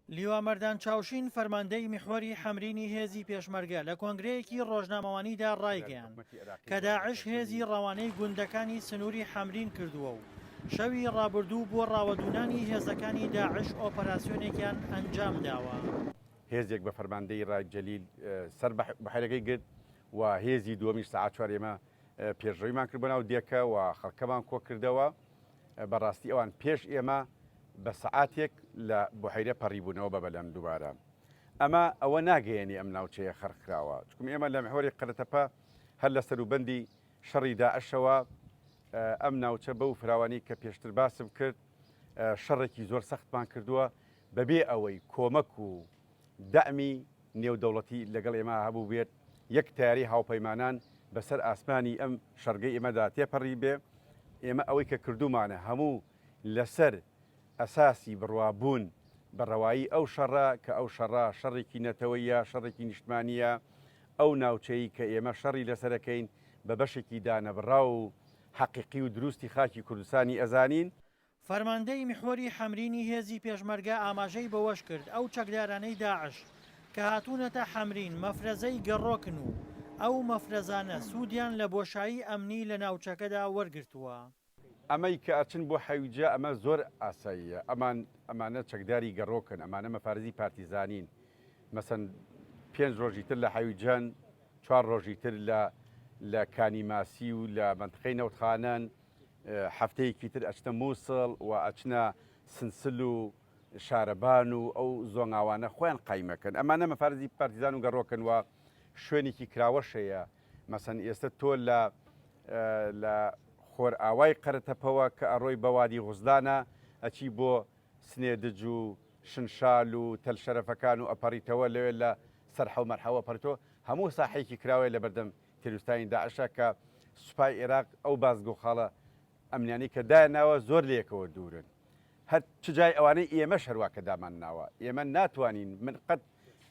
لیوا مەردان چاوشین فەرماندەی میحوەری حەمرینی هێزی پێشمەرگە لە کۆنگرەیەکی ڕۆژنامەوانیدا ڕایگەیاند کە داعش هێزی ڕەوانەی گوندەکانی سنووری حەمرین کردووە و شەوی ڕابردوو بۆ ڕاوەدوونانی هێزەکانی داعش ئۆپەراسیۆنێکیان ئەنجامداوە. هێزێک بە فەرماندەیی ڕائید جەلیل سەر بە بحیرەکەی گرت و هێزی دووەمیش سەعات چوار ئێمە پێشڕەویمان کرد بۆ ناو دێکە و خەڵکەمان کۆکردەوە. بەڕاستی ئەوان پێش ئێمە بە سەعاتێک لە بوحەیرە پەڕیبوونەوە بە بەلەم دووبارە. ئەمە ئەوە ناگەیەنێ ئەم ناوچەیە خەرق کراوە، چونکم ئێمە لە میحوەری قەرەتەپە هەر لە سەروبەندی شەڕی داعشەوە ئەم ناوچە بەو فراوانی کە پێشتر باسم کرد شەڕێکی زۆر سەختمان کردووە بەبێ ئەوەی کۆمەک و دەعمی نێودەوڵەتی لەگەڵ ئێمە هەبووبێت، یەک تەیارەی هاوپەیمانان بەسەر ئاسمانی ئەم شەڕگەی ئێمەدا تێپەڕیبێ، ئێمە ئەوەی کە کردوومانە هەموو لەسەر ئەساسی بڕوابوون بە ڕەوایی ئەو شەڕە، کە ئەو شەڕە شەڕێکی نەتەوەییە، شەڕێکی نیشتمانییە، ئەو ناوچەی کە ئێمە شەڕی لەسەرەکەین بە بەشێکی دانەبڕاو و حەقیقی و دروستی خاکی کوردستانی ئەزانین. فەرماندەی میحوەری حەمرینی هێزی پێشمەرگە ئاماژەی بەوەشکرد، ئەو چەکدارانەی داعش کە هاتوونەتە حەمرین مەفرەزەی گەڕۆکن و ئەو مەفرەزانە سوودیان لە بۆشایی ئەمنی لە ناوچەکەدا وەرگرتووە. ئەمەی کە ئەچن بۆ حەویجە ئەمە زۆر ئاساییە، ئەمان ئەمانە چەکداری گەڕۆکن، ئەمانە مەفارزی پارتیزانین، مەسەن پێنج ڕۆژی تر لە حەویجەن، چوار ڕۆژی تر لە لە کانی ماسی و لە مەنتقەی نەوتخانەن، هەفتەیەکی تر ئەچنە موسڵ و ئەچنە سنسل و شارەبان و ئەو زۆنگاوانە خۆیان قایمەکەن. ئەمانە مەفارزی پارتیزان و گەڕۆکن و شوێنێکی کراوەش هەیە. مەسەن ئێستە تۆ لە لە خۆرئاوای قەرەتەپەوە کە ئەڕۆی بە وادی غوزلانە ئەچی بۆ سنێدج و شنشال و تەل شەرەفەکان و ئەپەڕیتەوە لەوێ لە سەرحە و مەرحەوە ئەپەڕیتەوە هەموو ساحەیەکی کراوەیە لەبەردەم تیرۆریستانی داعشە کە سوپای ئێراق ئەو بازگە و خاڵە ئەمنیانەی کە دایانناوە زۆر لەیەکەوە دوورن هەر چ جای ئەوانەی ئێمەش هەروا کە دامانناوە ئێمە ناتوانین من قەت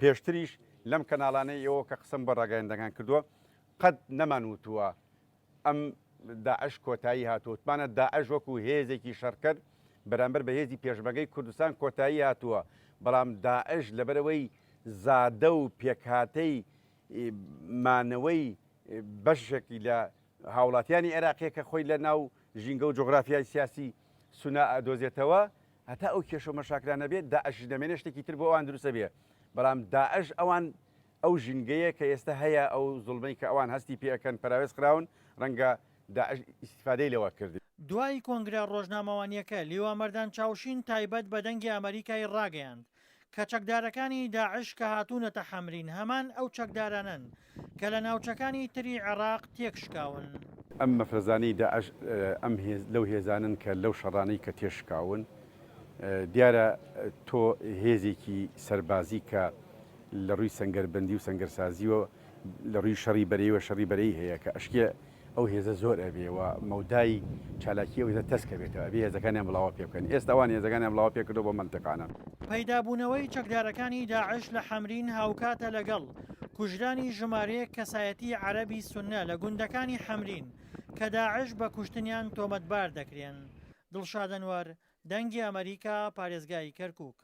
پێشتریش لەم کەناڵانەی ئێوە کە قسەم بۆ ڕاگەیاندنەکان کردووە قەت نەمان وتووە ئەم داعش کۆتایی هاتووە وتمانە داعش وەکو هێزێکی شەڕکەر بەرامبەر بە هێزی پێشمەرگەی کوردستان کۆتایی هاتووە بەڵام داعش لەبەرەوەی زادە و پێکهاتەی مانەوەی بەشێکی لە هاوڵاتیانی عێراقیە کە خۆی لە ناو ژینگە و جوگرافیای سیاسی سونە ئەدۆزێتەوە، هەتا ئەو کێشە و مەشاکلانە بێت داعشیش نەمێنێ شتێکی تر بۆ ئەوان دروست ئەبێ، بەڵام داعش ئەوان ئەو ژینگەیە کە ئێستا هەیە ئەو زوڵمەی کە ئەوان هەستی پێ ئەکەن پەراوێز خراون ڕەنگە داعش ئیستیفادەی لەوە کرد. دوای کۆنگرە ڕۆژنامەوانیەکە لیوا مەردان چاوشین تایبەت بە دەنگی ئەمەریکای ڕاگەیاند کە چەکدارەکانی داعش کە هاتوونەتە حەمرین هەمان ئەو چەکدارانەن کە لە ناوچەکانی تری عێراق تێکشکاون. ئەم مەفرەزانەی داعش ئەم هێز لەو هێزانەن کە لەو شەڕانەی کە تێشکاون دیارە تۆ هێزێکی سەربازی کە لە ڕووی سەنگەربەندی و سەنگەرسازیوە لە ڕووی شەڕی بەرەیەوە شەڕی بەرەی هەیە کە ئەشکێ ئەو هێزە زۆر ئەبێ و مەودای چالاکی ئەو هێزە تەسک ئەبێتەوە ئەبێ هێزەکانیان بڵاوە پێ بکەن ئێستا ئەوان هێزەکانیان بڵاوە پێ کردووە بۆ مەنتیقانە. پەیدابوونەوەی چەکدارەکانی داعش لە حەمرین هاوکاتە لەگەڵ کوژرانی ژمارەیەک کەسایەتی عەرەبی سوننە لە گوندەکانی حەمرین کە داعش بە کوشتنیان تۆمەتبار دەکرێن. دڵشاد ئەنوەر، دەنگی ئەمەریکا، پارێزگای کەرکوک.